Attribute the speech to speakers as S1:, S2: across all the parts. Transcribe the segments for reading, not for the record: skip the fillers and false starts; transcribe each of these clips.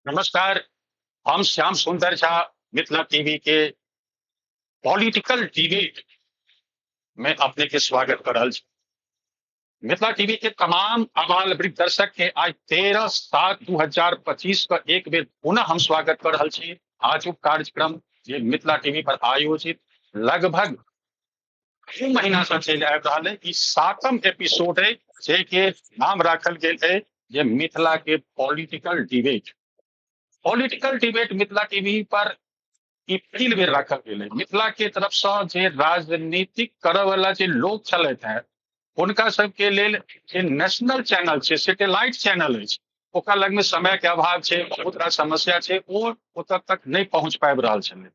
S1: नमस्कार, हम श्याम सुंदर झा मिथिला टीवी के पॉलिटिकल डिबेट में अपने के स्वागत कर रहल छी। मिथिला टीवी के तमाम आबाल वृद्ध दर्शक के आज 13/7/2025 का एक बेर पुनः हम स्वागत कर रहल छी। आजुक कार्यक्रम जे मिथिला टीवी पर आयोजित लगभग 2 महीना से चलि आबि रहल है, ई 7म एपिसोड है जे के नाम राखल गेल है जे मिथिला के political debate. Political debate Mithila TV पर ई पहिल बेर राखल गेल है। मिथिला के तरफ से जे राजनीतिक करऽ वाला जे लोग छलथि हैं हुनका सबके लेल जे नेशनल चैनल छै, सैटेलाइट चैनल अछि, ओकरा लग में समय के अभाव छै, बहुत रास समस्या छै, ओ ओतऽ तक नहि पहुंच पाबि रहल छलै।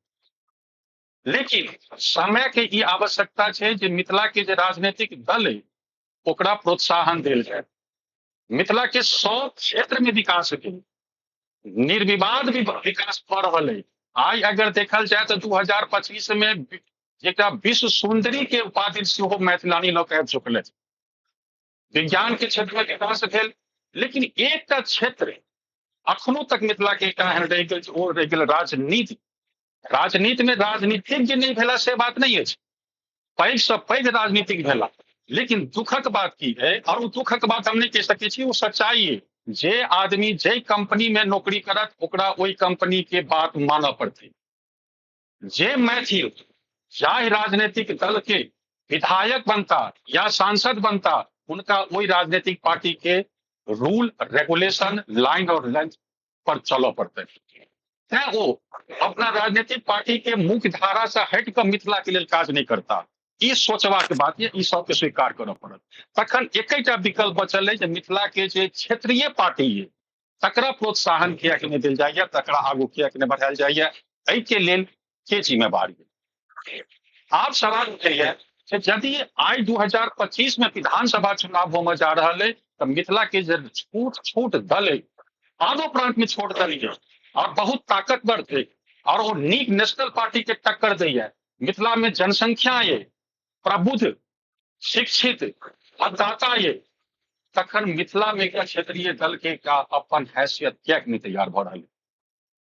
S1: लेकिन समय के ई आवश्यकता छै जे मिथिला के जे राजनीतिक दल अइ ओकरा प्रोत्साहन देल जाय। मिथिला के सब क्षेत्र में विकास भेल, निर्विवाद भी विकास भऽ रहल अइ। आइ अगर देखल जाय तऽ 2025 में जेकरा विश्व सुंदरी के उपाधि सेहो मैथिलानी लऽ के आबि चुकल अछि। विज्ञान के क्षेत्र में विकास भेल, लेकिन एकटा क्षेत्र अखनो तक मिथिला के एकटा एहन रहि गेल, ओ रहि गेल राजनीति। राजनीति में राजनीतिज्ञ नहि भेला से बात नहि अछि, पैघ से पैघ राजनीतिक भेला, लेकिन दुखक बात की है, और ओ दुखक बात हम नहि कहि सकै छी, ओ सच्चाई है। जे आदमी जे कंपनी में नौकरी करत ओकरा ओहि कंपनी के बात मानऽ पड़तै। जे मैथिल जाहि राजनीतिक दल के विधायक बनता या सांसद बनता उनका ओहि राजनीतिक पार्टी के रूल रेगुलेशन लाइन और लेंथ पर चलऽ पड़तै। तैं ओ अपना राजनीतिक पार्टी के मुख्य धारा से हटि कऽ मिथिला के लेल काज नहि करता, ई सोचबाक बात यऽ, ई सबके स्वीकार करऽ पड़त। तखन एकेटा विकल्प बचल अइ जे मिथिला के जे क्षेत्रीय पार्टी अइ तकरा प्रोत्साहन किएक नहि देल जाइए, तकरा आगू किएक नहि बढ़ायल जाइए, एहिके लेल के जिम्मेवार यऽ? आब सवाल उठैए जे यदि आइ 2025 में विधानसभा चुनाव होमय जा रहल अइ तऽ मिथिला के जे छोट छोट दल अइ, आनो प्रांत में छोट दल यऽ और बहुत ताकतवर छै और ओ नीक नेशनल पार्टी के टक्कर दैए। मिथिला में जनसंख्या अइ, प्रबुद्ध शिक्षित मतदाता ये, तखन मिथिला में एकटा क्षेत्रीय दल के का अपन हैसियत किएक नहि तैयार भऽ रहल?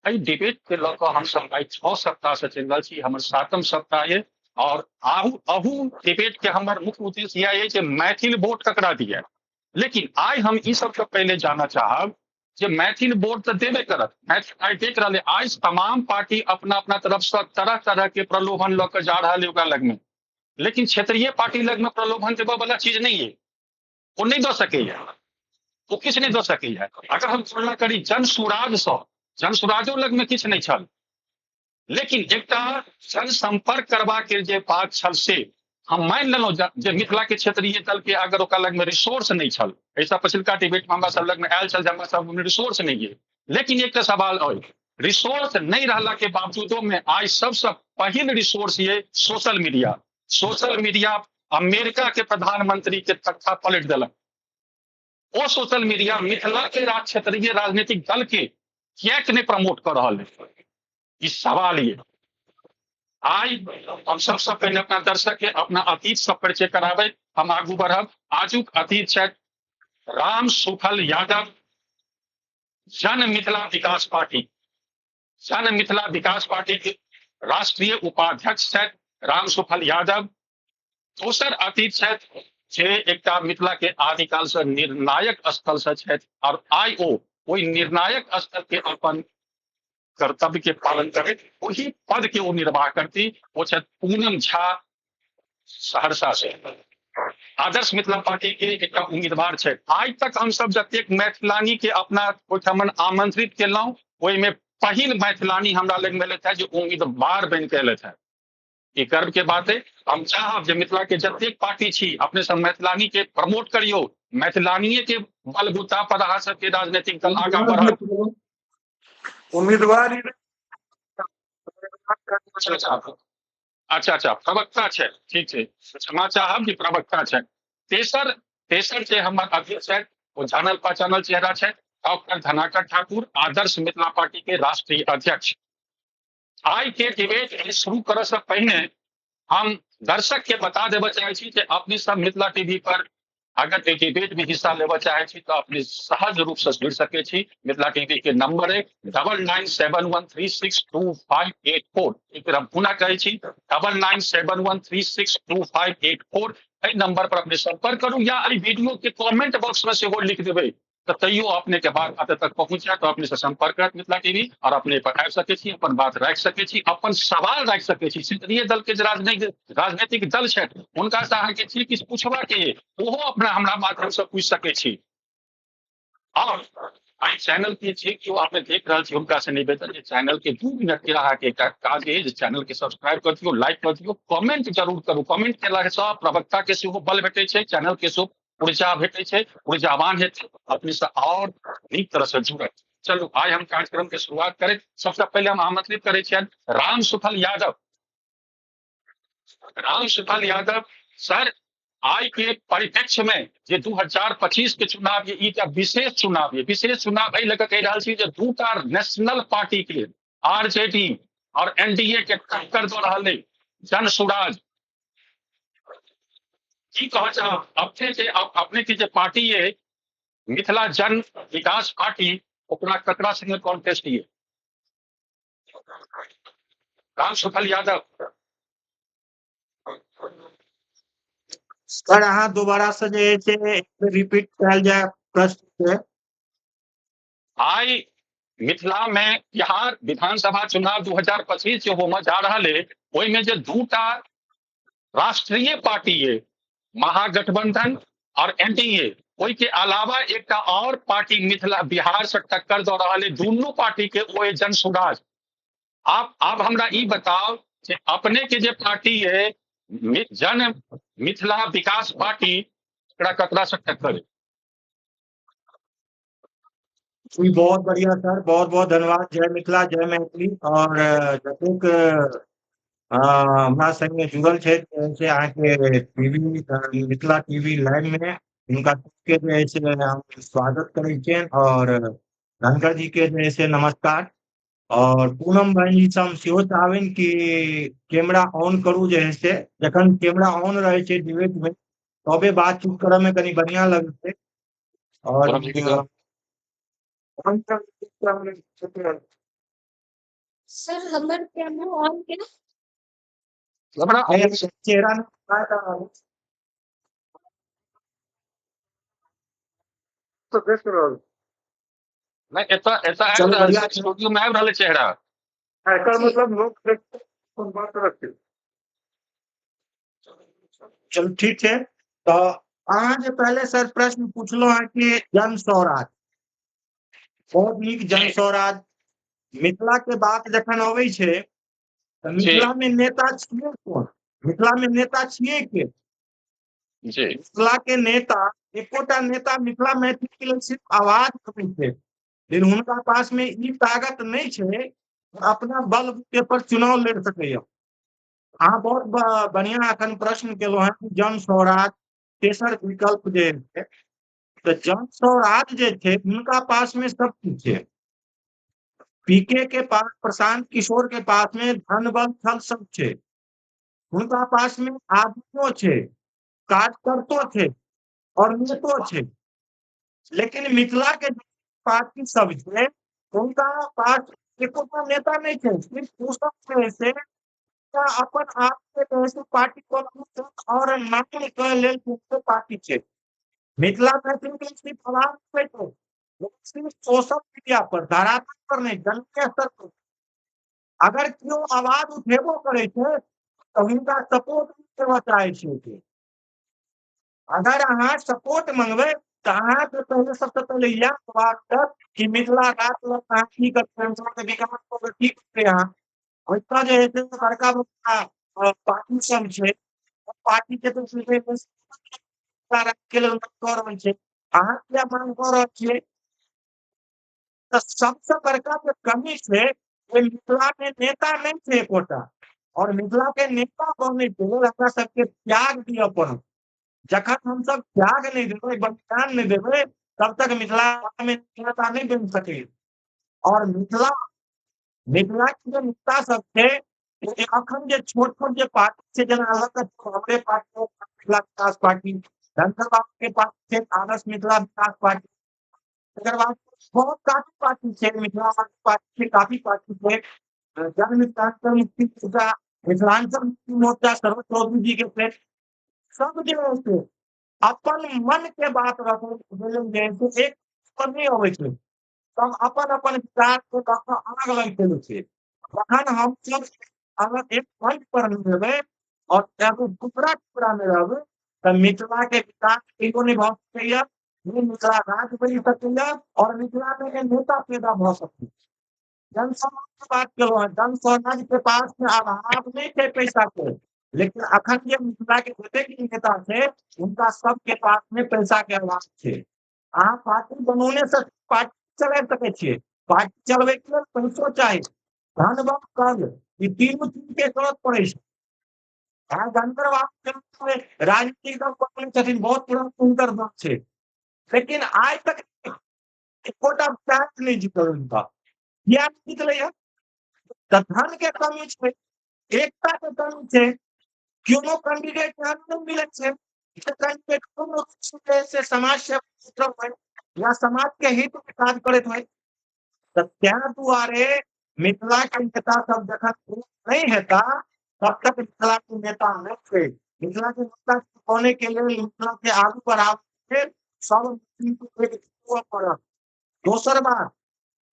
S1: एहि डिबेट के लऽ कऽ हमसब आइ 6 सप्ताह से चलि रहल छी, हमर 7म सप्ताह ये और आहू अहू डिबेट के हमर मुख्य उद्देश्य इएह अछि जे मैथिल वोट ककरा दिए। लेकिन आइ हम ई सबसँ पहिले जानऽ चाहब जे मैथिल वोट तऽ देबे करत, मैथिल आइ देख रहल है, आइ तमाम पार्टी अपना अपना तरफ से तरह तरह के प्रलोभन लऽ कऽ जा रहल है ओकरा लग में, लेकिन क्षेत्रीय पार्टी लग में प्रलोभन देबऽ वाला चीज नहीं है, ओ नहीं दऽ सकैया, ओ किछु नहि दऽ सकैया। अगर हम तुलना करी जन सुराज सँ, जन सुराजो लग में किछु नहि छल, लेकिन एकटा जनसंपर्क करबा के जे बात छल से हम मानि लेलहुँ जे मिथिला के क्षेत्रीय दल के अगर ओकरा लग में रिसोर्स नहि छल, एहिसँ पछिलका डिबेट में हमरा सब लग में आयल छल जे हमरा सब में रिसोर्स नहि ये, लेकिन एकटा सवाल अछि, रिसोर्स नहीं रहला के बावजूदो में आइ सबसे पहिल रिसोर्स ये social media. Social media America के प्रधानमंत्री के तख्ता पलट देलक। ओ सोशल मीडिया मिथिला के क्षेत्रीय राजनीतिक दल के किएक नहीं प्रमोट कर रहल है, ई सवाल ये। आइ हम सबसे पहले अपना दर्शक के अपना अतीत से परिचय कराबे हम आगू बढ़ब। आजुक अतीत छथि राम सुफल यादव, जन मिथिला विकास पार्टी, जन मिथिला विकास पार्टी के राष्ट्रीय उपाध्यक्ष छथि राम सुफल यादव। दोसर अतीत छथि जे एकटा मिथिला के आदिकाल से निर्णायक स्थल से छथि और आइ ओ ओहि निर्णायक स्थल के अपन कर्तव्य के पालन करैत ओहि पद के ओ निर्वाह करती, ओ छथि पूनम झा सहरसा से, आदर्श मिथिला पार्टी के एकटा उम्मीदवार छथि। आइ तक हम सब जतेक मैथिलानी के अपना ओहिठाम आमंत्रित केलहुँ ओहिमे पहिल मैथिलानी हमरा लग में एलथि जे उम्मीदवार बनि के एलथि हैं, ई गर्व के बात है। हम चाहब जे मिथिला के जतेक पार्टी छी अपने सब मैथिलानी के प्रमोट करियो, मैथिलानीये के बलबूता पर अहाँ सबके राजनीतिक दल आगाँ बढ़त।
S2: उम्मीदवार
S1: अच्छा अच्छा, प्रवक्ता छै, ठीक छै, क्षमा चाहब जे प्रवक्ता छै। तेसर तेसर जे हमर अध्यक्ष छथि ओ जानल पहचानल चेहरा छथि, डॉक्टर धनाकर ठाकुर, आदर्श मिथिला पार्टी के राष्ट्रीय अध्यक्ष। आइ के डिबेट शुरू करऽ से पहिने हम दर्शक के बता देबऽ चाहै छी जे अपने सब मिथिला टीवी पर अगर एहि डिबेट में हिस्सा लेबऽ चाहे छी तऽ अपने सहज रूप से जुड़ि सकै छी। मिथिला टीवी के नंबर है 9971362584। एक बेर हम पुनः कहै छी 9971362584। एहि नंबर पर अपने संपर्क करू या एहि वीडियो के कमेंट बॉक्स में सेहो लिख देबै तऽ तैयो अपने के बात एतऽ तक पहुंच जायत। अपने से संपर्क करत मिथिला टीवी और अपने पर आबि सकै छी, अपन बात राखि सकै छी, अपन सवाल राखि सकै छी। क्षेत्रीय दल के जे राजनीतिक दल छथि हुनका से अहाँके जे किछु पूछबाक ये ओहो अपना हमरा माध्यम से पूछि सकै छी। और एहि चैनल के जे केओ अपने देख रहल छी हुनका से निवेदन जे चैनल के 2 मिनट के अहाँके एकटा काज ये जे चैनल के सब्सक्राइब कर दियौ, लाइक कर दियौ, कमेंट जरूर करू। कमेंट केला से प्रवक्ता के सेहो बल भेटै छै, चैनल के सेहो ऊर्जा भेटै छै, ऊर्जावान हेतै, अपने से और नीक तरह से जुड़त। चलू आइ हम कार्यक्रम के शुरुआत करैत सबसे पहिले हम आमंत्रित करै छियनि राम सुफल यादव। राम सुफल यादव सर, आइ के परिप्रेक्ष्य में जे 2025 के चुनाव ये एकटा विशेष चुनाव ये, विशेष चुनाव एहि लऽ कऽ कहि रहल छी जे दूटा नेशनल पार्टी के आरजेडी और एनडीए के टक्कर दऽ रहल अइ जन सुराज। की कहऽ चाहब अपने के, अपने के जे पार्टी ये मिथिला जन विकास पार्टी, ओकरा ककरा संगे कॉन्टेस्ट ये? राम सुफल यादव
S2: सर, अहाँ दोबारा से जे छै रिपीट कयल जाय प्रश्न के।
S1: आइ मिथिला में बिहार विधानसभा चुनाव 2025 जे होमय जा रहल है ओहिमे जे दूटा राष्ट्रीय पार्टी ये महागठबंधन और एनडीए, ओहि के अलावा एकटा और पार्टी मिथिला बिहार से टक्कर दऽ रहल है दुनू पार्टी के, ओ है जन सुराज। आप हमरा ई बताओ जे अपने के जे पार्टी है जन मिथिला विकास पार्टी, एकरा ककरा से टक्कर है?
S2: जी बहुत बढ़िया सर, बहुत बहुत धन्यवाद। जय मिथिला, जय मैथिली। और जतेक हमरा संगे जुड़ल छथि से अहाँके टीवी मिथिला टीवी लाइव में हुनका सबके जे है से हम स्वागत करै छियनि और धनकर जी के जे है से नमस्कार। और पूनम बहन जी से हम सेहो चाहबनि कि कैमरा ऑन करू, जे है से जखन कैमरा ऑन रहै छै डिबेट में तबे बातचीत करऽ में कनि बढ़िया लगै छै। और
S1: पूनम जी की तरफ।
S3: सर हमर कैमरा ऑन के
S1: हमरा
S2: नहीं, चेहरा नहीं दिखाया था।
S4: तो देख रहल।
S1: नहीं, एतऽ आबि
S2: चलू,
S1: रहल
S2: बढ़िया
S1: छै,
S2: छै।
S1: स्टूडियो में आबि रहल है चेहरा।
S4: एकर
S3: जी।
S4: मतलब लोक देख अपन बात रखे।
S2: चलू ठीक छै। तऽ अहाँ जे पहले सर प्रश्न पूछलहुँ हँ कि जन सौराज, बहुत नीक। जन सौराज मिथिला के बात जखन अबै छै तऽ मिथिला में नेता छियै कोन, मिथिला में नेता छियै के?
S1: जी।
S2: मिथिला के नेता एकोटा नेता मिथिला मैथिली के लेल सिर्फ आवाज उठबै छै, लेकिन हुनका पास में ई ताकत नहि छै अपना बल के पर चुनाव लड़ सकैया। अहाँ बहुत बढ़िया अखन प्रश्न केलहुँ हँ कि जन सौराज तेसर विकल्प जे छै, तऽ जन सौराज जे छै हुनका पास में सब किछु छै। पीके के पास, प्रशांत किशोर के पास में धन बल थल सब छै, हुनका पास में आदमियों छै, कार्यकर्तो छै और नेतो छै। लेकिन मिथिला के पार्टी सब छै हुनका पास एकोटा नेता नहि छै, सिर्फ ओ सब छै से अपन आप के जे है से पार्टी और नाम के लेल पार्टी छै। मिथिला मैथिली के सिर्फ आवाज उठबै छै, सिर्फ सोशल मीडिया पर, धरातल पर नहि, जमीनी स्तर पर अगर केओ आवाज उठेबो करै छै तऽ हुनका सपोर्ट देबऽ चाहै छै। अगर अहाँ सपोर्ट मंगबै तऽ अहाँके पहिले सबसँ पहिले इएह सवाल करत कि मिथिला राज्य लग अहाँ की करबै, मिथिला के विकास करबै की करबै अहाँ। ओतऽ जे है से बड़का बड़का पार्टी सब छै, पार्टी के तऽ मिथिला राज्य के लेल कऽ रहल छै, अहाँ किया मांग कऽ रहल छियै? तऽ सबसँ बड़का जे कमी छै से मिथिला के नेता नहि छै एकोटा। और मिथिला के नेता बनै के लेल हमरा सबके त्याग दिअ पड़त। जखन हमसब त्याग नहि देबै, बलिदान नहि देबै, तब तक मिथिला में नेता नहि बनि सकैया। और मिथिला के जे नेता सब छै, अखन जे छोट छोट जे पार्टी छै, जेना अलग हमरे पार्टी मिथिला विकास पार्टी, धनखड़ बाबू के पास छै आदर्श मिथिला विकास पार्टी। तकर बाद बहुत काफी पार्टी छै, मिथिला पार्टी छै, काफी पार्टी छै। जन मिथिलांचल मुक्ति मोर्चा, मिथिलांचल मुक्ति मोर्चा सरोज चौधरी जी के छै। सब जे छै अपन मन के बात रखै जे छै एक पर नहि अबै छै, सब अपन अपन विचार के लऽ कऽ अलग अलग चलै छै। जखन हम सब अगर एक मंच पर नहि हेबै और एगो टुकड़ा टुकड़ा मे रहबै तऽ मिथिला के विकास कहियो नहि भऽ सकैया, नहि मिथिला राज्य बनि सकैया और मिथिला मे नेता पैदा भऽ सकैया। जन समाज के बात केलहुँ हेँ, जन समाज के पास मे अभाव नहि छै पैसा के, लेकिन अखन जे मिथिला के जतेक भी नेता छै हुनका सबके पास मे पैसा के अभाव छै। अहाँ पार्टी बनौने से पार्टी चला सकै छियै, पार्टी चलबै के लेल पैसो चाही, धन बल कल ई तीनू चीज के जरूरत पड़ै छै। अहाँ धनखड़ बाबू राजनीतिक दल बनौने छथिन, बहुत पुरान हुनकर दल छै, लेकिन आइ तक एकोटा पैच नहि जीतल हुनका। किया नहि जीतलै हन? तऽ धन के कमी छै, एकता के कमी छै, कोनो कैंडिडेट एहन नहि मिलै छै कैंडिडेट कोनो से समाज सेवा होय या समाज के हित में काज करैत होय। तऽ तैं दुआरे मिथिला के नेता सब जखन नहि हेता तब तक मिथिला के नेता नहि छै। मिथिला के नेता बने के लेल, मिथिला के आगू बढ़ाबे के लेल सब हुअ पड़त। दोसर बात,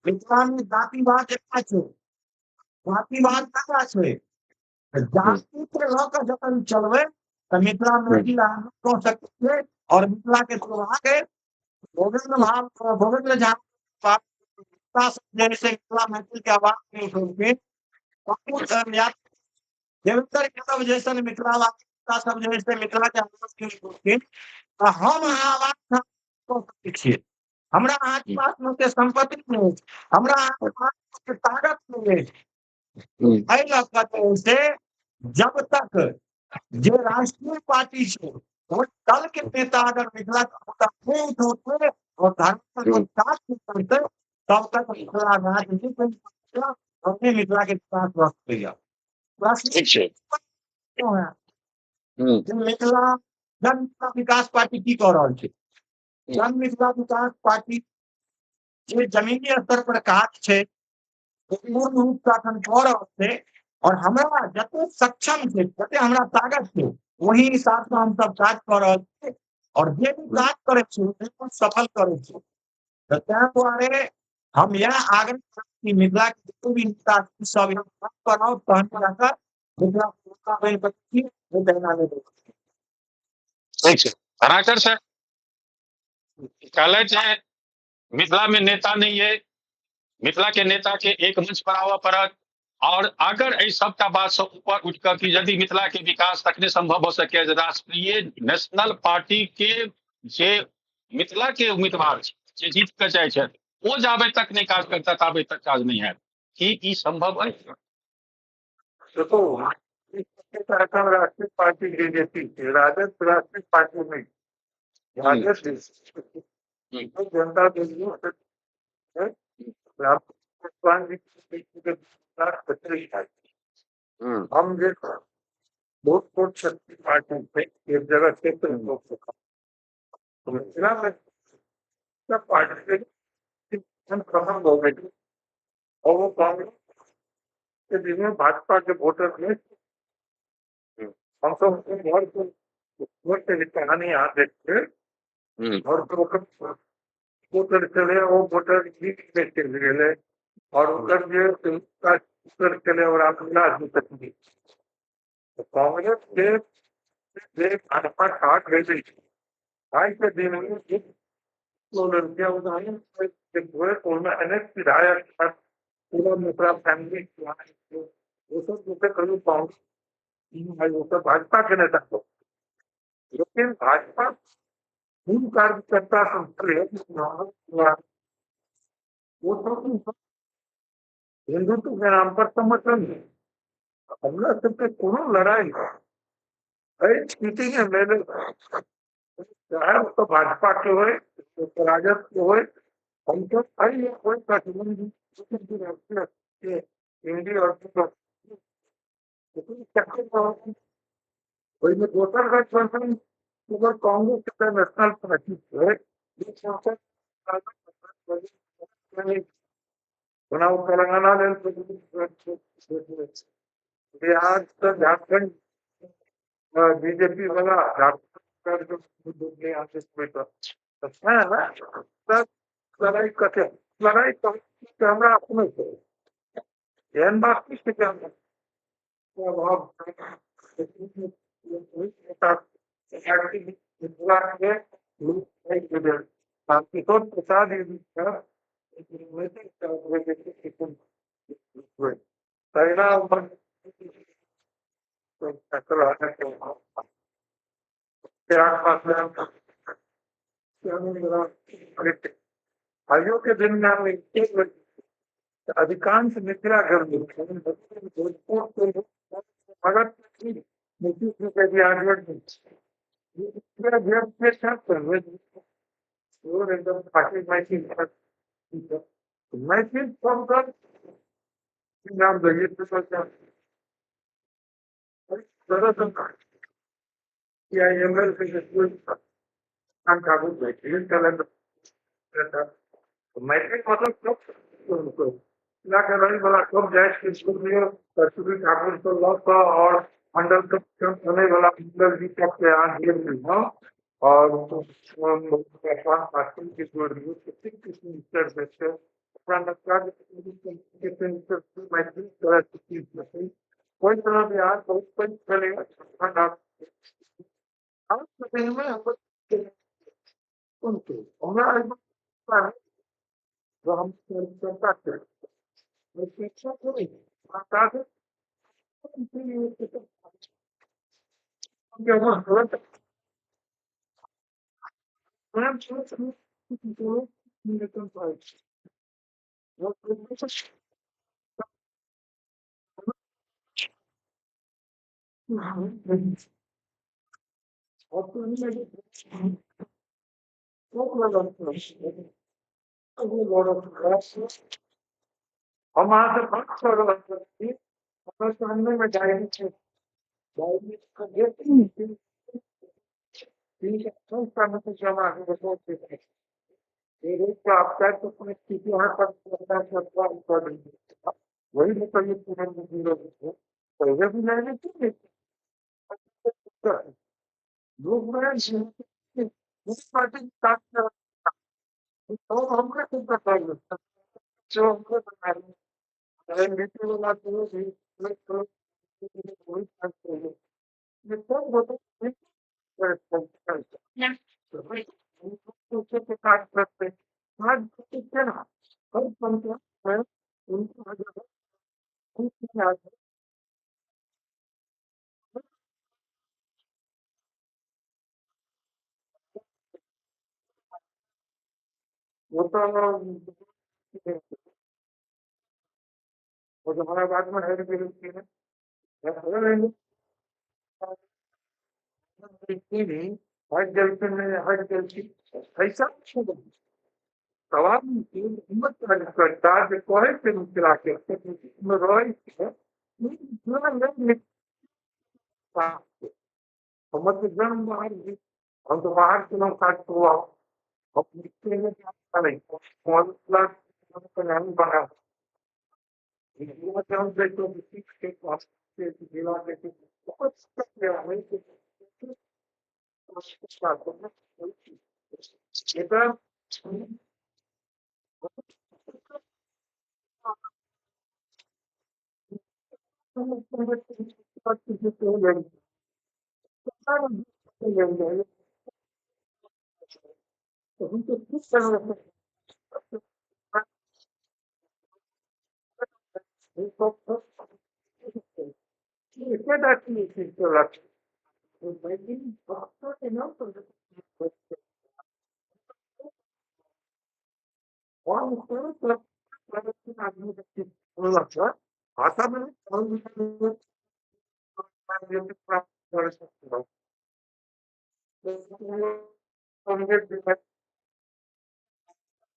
S2: मिथिला में जातिवाद एकटा छै, जातिवाद ककरा छै? जाति के लऽ कऽ जखन चलबै तऽ मिथिला मैथिल अहाँ नहि कह सकै छियै और मिथिला के दुर्भाग्य भोगेन्द्र झा जे छै मिथिला मैथिल के आवाज नहि उठेलखिन। देवेंद्र यादव जैसन मिथिलावासी नेता सब जे छै मिथिला के आवाज नहि उठेलखिन, तऽ हम अहाँ आवाज कऽ सकै छियै। हमरा अहाँके पास मे ओते सम्पत्ति नहि अछि, हमरा अहाँके पास ओते ताकत नहि अछि। एहि लऽ कऽ जे से जब तक जे राष्ट्रीय पार्टी छै ओहि दल के नेता अगर मिथिला के मुद्दा नहि उठौतै और धर्म पर काज नहि करतै तब तक मिथिला राज्य नहि बनि सकैया और नहि मिथिला के विकास भऽ सकैया। प्रश्न
S1: ठीक छै।
S2: जे मिथिला जन मिथिला विकास पार्टी की कऽ रहल छै? जन मिथिला विकास पार्टी जे जमीनी स्तर पर काज छै पूर्ण रूप से अखन कऽ रहल छै और हमरा जते सक्षम छै, जते हमरा ताकत छै, ओही हिसाब से हम सब काज कऽ रहल छी और जे भी काज करै छी बिल्कुल सफल करै छी। तऽ तैं दुआरे हम इएह आग्रह करब कि मिथिला के जते भी नेता सब बनाउ तहन जाकऽ मिथिला के नेता बनि सकै छी, नहि तऽ एना नहि बनि सकै छी।
S1: ठीक छै। धराकर सर कहले छै मिथिला में नेता नहीं है, मिथिला के नेता के एक मंच पर आबऽ पड़त और अगर एहि सबटा बात से ऊपर उठि कऽ कि यदि मिथिला के विकास तखने संभव हो सके जे राष्ट्रीय नेशनल पार्टी के जे मिथिला के उम्मीदवार छै जे जीत के जाइ छथि ओ जाबे तक नहि काज करता ताबे तक काज नहि हैत, की ई संभव अछि?
S4: देखो, राष्ट्रीय पार्टी बीजेपी छै, राजद राष्ट्रीय पार्टी नहीं, राजद जनता दल हम जे बहुत छोट शक्ति पार्टी थे, एक जगह क्षेत्र लोकसभा तो मिथिला में सब पार्टी खत्म हो गई और वो कांग्रेस के दिन में भाजपा के वोटर में हम सब घर को वोट के कहानी यहाँ देखते और तो वोटर चले वो वोटर जीत के चले गए और उधर जे वोटर चले और आप तो कांग्रेस के भाजपा साथ गई आज के दिन में अनेक विधायक पूरा मित्रा फैमिली वो सब जैसे कभी कांग्रेस वो सब भाजपा के नेता को, लेकिन भाजपा मूल कार्यकर्ता वो सब हिंदुत्व के नाम पर समर्थन है। हमरा सबके कोनो लड़ाई स्थिति में मेरे चाहे तो भाजपा के होए राजद के होए, हम तो कोई हिंदी और दोसर गठबंधन मगर कांग्रेस के नेशनल पार्टी छै, ओना ओ तेलंगाना लेल बिहार से झारखंड बीजेपी वाला झारखंड लड़ाई कते लड़ाई तऽ हमरा अपने छै, एहन बात नहि छै कि हम किशोर प्रसाद आइयो के दिन में अधिकांश मिथिला घर में भोजपुर के भगत नीतीश जी के भी मैथिल सब नाम मैथिल मतलब सब वाला सब जाति के ठाकुर से लऽ कऽ और मंडल बने वाला मंडल जी तक के और कोई तरह बिहार बहुत पैघ हम हम अहाँ से बात कऽ रहल छी, हमरा सामने में डायरी छै, डायरी वही बताइए, पहले भी लाइने लोग पार्टी वो तो वो जहानाबाद में है हर जलसे में हर जलसी ऐसा सवाल हिम्मत कहे के मिथिला के हमर जन्म बाहर, हम तो बाहर चुनाव काज हुआ बना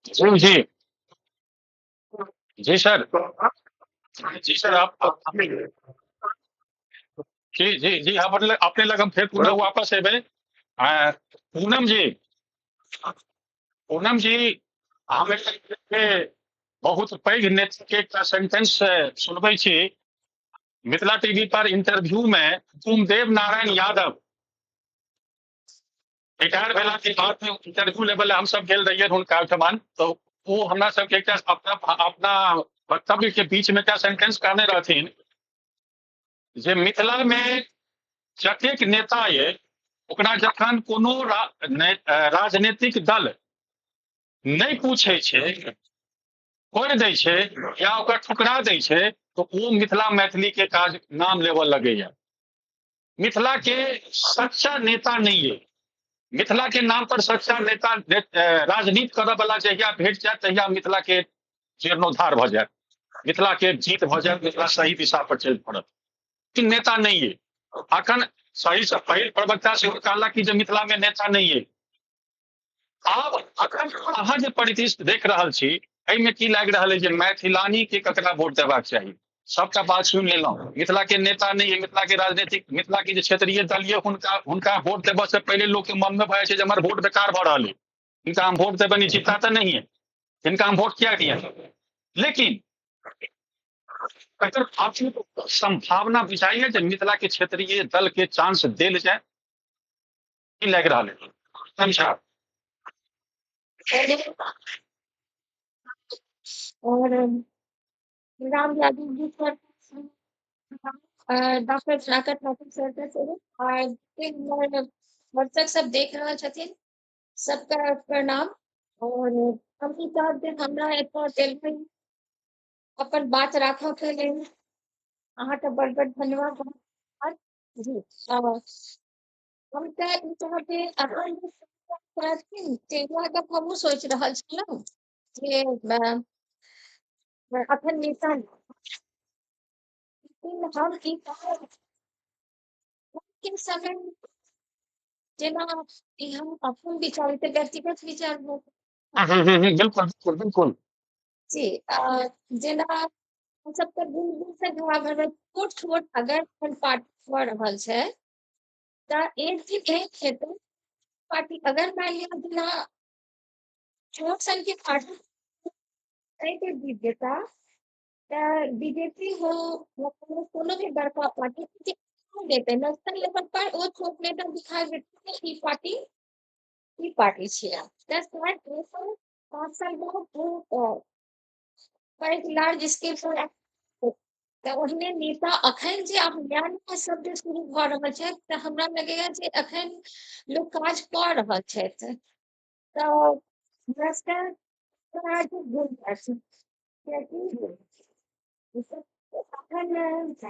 S1: जी जी जी सर, जी सर, आप जी जी जी अपने लग हम फिर पुनः वापस एबै। पूनम जी, पूनम जी, हम एकटा बहुत पैघ नेता के एकटा सेंटेंस सुनबै छी। मिथिला टीवी पर इंटरव्यू में हुकुमदेव नारायण यादव रिटायर भेला के बाद में इंटरव्यू लेबे हम सब गेल रहिए हुनका ओहिठमान, तो वो हमरा सबके एकटा अपना अपना वक्तव्य के बीच में एकटा सेंटेंस कहने रहथिन जे मिथिला में जतेक नेता ये ओकरा जखन कोनो राजनीतिक दल नहि पूछै छै, छोड़ि दै छै या ओकरा ठुकरा दै छै, तो ओ मिथिला मैथिली के काज नाम लेबऽ लगैया। मिथिला के सच्चा नेता नहीं है, मिथिला के नाम पर सच्चा नेता राजनीति करऽ वाला जहिया भेट जायत तहिया मिथिला के जीर्णोद्धार भऽ जायत, मिथिला के जीत भऽ जायत, मिथिला सही दिशा पर चलि पड़त। लेकिन नेता नहीं है। अखन सही से पहिल प्रवक्ता सेहो कहला कि जे मिथिला में नेता नहीं है। आब अखन अहाँ जे परिदृश्य देख रहल छी एहिमे की लागि रहल है जे मैथिलानी के ककरा वोट देबाक चाही? सबटा बात सुनि लेलहुँ, मिथिला के नेता नहीं है, मिथिला के राजनीतिक, मिथिला के जे क्षेत्रीय दल ये हुनका वोट देबऽ से पहिले लोक के मन में भऽ जाइ छै जे हमर वोट बेकार भऽ रहल है, हिनका हम वोट देबनि जीता तऽ नहीं है, हिनका हम वोट किया दिए। लेकिन एकर संभावना बुझाइए जे मिथिला के क्षेत्रीय दल के चांस देल जाए, की लागि रहल है? समझा।
S3: और Ram Yadav ji sir, doctor Sudhakar Thakur sir के सेहो, और दर्शक सब देख रहल छथिन, सबका प्रणाम। और हम ई कहब जे हमरा एतऽ देलखिन अपन बात राखऽ के लेल अहाँके बड़ बड़ धन्यवाद जी। हम तऽ ई चाहब जे अखन जे गप हमहूँ सोचि रहल छलहुँ जे अखन नेता, लेकिन हम ई कहब के समय जेना ई हम अपन विचार, ई तऽ व्यक्तिगत विचार भेल।
S1: बिल्कुल बिल्कुल बिल्कुल
S3: जी। जेना हम सब तऽ दूर दूर से घरा भरबै, छोट छोट अगर अपन पार्टी भऽ रहल छै तऽ एक दिन एहन हेतै पार्टी अगर मानि लिअ जेना छोट सन के पार्टी एहि जीत जेता तऽ बीजेपी हो या कोनो भी बड़का पार्टी देतै नेशनल लेवल पर, ओ छोट नेता दिखाई देतै ई पार्टी ई पार्टी छियै, तऽ शायद 5 साल बाद ओ पैघ लार्ज स्केल पर। तऽ ओहने नेता अखन जे आब नया नया सब जे शुरू भऽ रहल छै तऽ हमरा लगैया जे अखन लोक काज कऽ रहल छथि, तऽ हमरा सबके कियाकि अखन लोक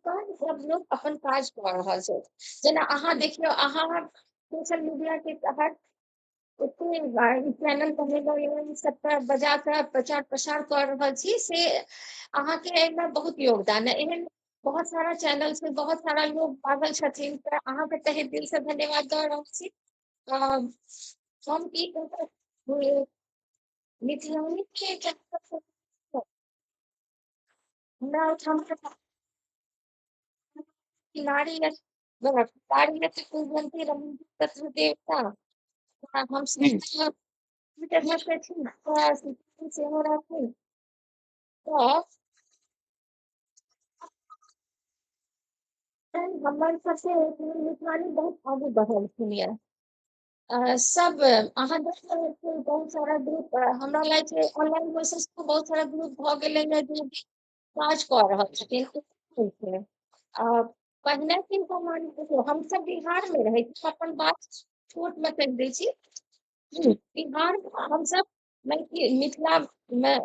S3: पर सब लोक अपन काज कऽ रहल छै। जेना अहाँ देखियौ, अहाँ सोशल मीडिया के तहत एते चैनल बनेलहुँ, सबटा बजा कऽ प्रचार प्रसार कऽ रहल छी, से अहाँके एहिमे बहुत योगदान है। एहन बहुत सारा चैनल छै, बहुत सारा लोग लागल छथिन, तऽ अहाँके तहे दिल से धन्यवाद दऽ रहल छी। हम की कहब मिथिलानी के हमरा ओहिठाम नारी देवता हम सेहो रहथिन तऽ हमर सबके मिथिलानी बहुत आगू बढ़लखिन ये सब। अहाँ देख रहल छी बहुत सारा ग्रुप, हमरा लागै छै ऑनलाइन प्रोसेस बहुत सारा ग्रुप भऽ गेलै ये जे काज कऽ रहल छथिन। पहिने की हमसब बिहार मे रहै छी, अपन बात छोट मे कहि दै छी, बिहार हमसब मिथिला मे,